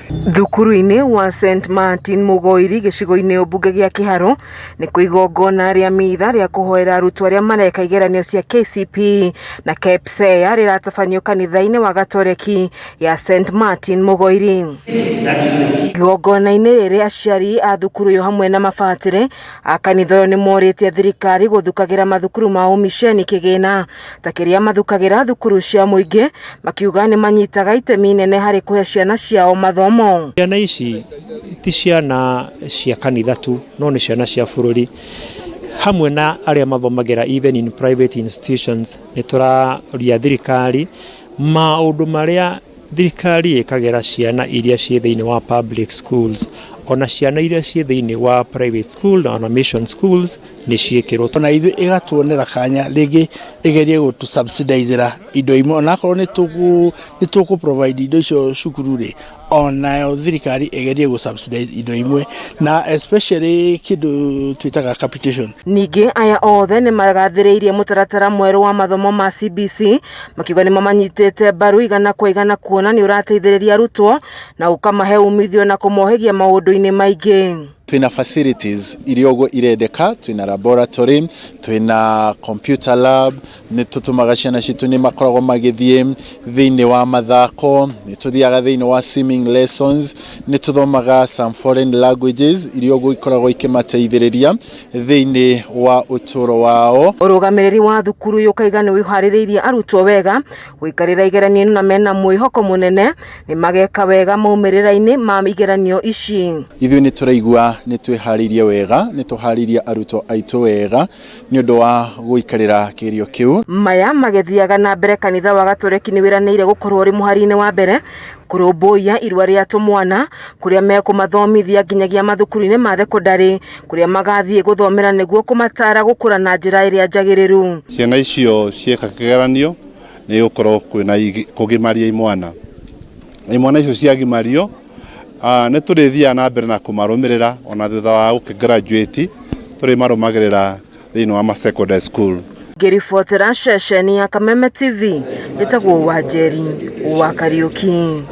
Thukuru-inĩ wa St Martin Mugoiri gĩcigo-inĩ mbunge gĩa Kiharu nĩ kũ igongona rĩa mitha rĩa kũhoera arutwo arĩa mareka igeranio cia KCPE na KPSEA rĩratabanio kanitha-inĩ wa Gatoreki ya St Martin Mugoiri. Igongona-inĩ rĩrĩ aciari a thukuru ũyũ hamwe na mabatĩrĩ a kanitha ũyũ nĩ morĩtie thirikari gũthukagĩra mathukuru ma ũmiceni kĩgĩna ta kĩrĩa mathukagĩra thukuru cia mũingĩ, makiuga nĩ manyitaga itemi inene harĩ kũhe ciana ciao mathomo. Ciana ici ti ciana cia kanitha tu, no nĩ ciana cia bũrũri hamwe na arĩa mathomagĩra even in private institutions. Nĩ tũraria thirikari maũndũ marĩa thirikari ĩkagĩra ciana iria ciĩ thĩinĩ wa public schools, ona ciana iria ciĩ thĩinĩ wa private school na mission schools nĩ ciĩkĩrwo. Ona ithuĩ ĩgatuonera kanya rĩngĩ ĩgerie gũtũ subsidizera indo imwe, onakorwo nĩ tũkũ provide indo icio cukuru rĩ, onayo thirikari ĩgerie gũ subsidize indo imwe, na especially kĩndũ twĩtaga capitation. Ningĩ aya othe nĩ magathĩrĩirie mũtaratara mwerũ wa mathomo ma CBC, makiuga nĩ mamanyitĩte mbaru 100% kuona nĩ ũrateithĩrĩria arutwo na ũkamahe umithio na kũmohĩgia maũndũ-inĩ maingĩ. Twina facilities iria ũguo irendeka, twina laboratory, twina computer lab, nĩ tũtũmaga ciana citũ nĩ makoragwo magĩthiĩ thĩinĩ wa mathako, nĩ tũthiaga thĩinĩ wa swimming lessons, nĩ tũthomaga some foreign languages iria ũguo ikoragwo ikĩmateithĩrĩria thĩinĩ wa ũtũũro wao. Ũrũgamĩrĩri wa thukuru ũyũ ũkaiga nĩ wĩharĩrĩirie arutwo wega gũikarĩra igeranio na mena mwĩhoko mũnene nĩ mageka wega maumĩrĩra-inĩ ma igeranio ici. Ithuĩ nĩ tũraigua nĩ twĩharĩirie wega, nĩ tũharĩirie arutwo aitũ wega nĩ ũndũ wa gũikarĩra kĩgerio kĩu. Maya magĩthiaga na mbere, kanitha wa Gatoreki nĩ wĩranĩire gũkorwo ũrĩ mũhari-inĩ wa mbere kũrũmbũiya irua rĩa tũmwana kũrĩa mekũmathomithia nginyagia mathukuru-inĩ ma thekondarĩ kũrĩa magathiĩ gũthomera nĩguo kũmatara gũkũra na njĩra ĩrĩa njagĩrĩru. Ciana icio cieka kĩgeranio nĩ gũkorwo kwĩna kũgimaria imwana, na imwana icio ciagimario nĩ tũrĩthiaga na mbere na kũmarũmĩrĩra ona thutha wa gũkĩ graduate tũrĩmarũmagĩrĩra thĩinĩ wa ma secondary school. Ngĩribotera ceceni ya Kameme TV, njĩtagwo Wanjeri wa Kariũki.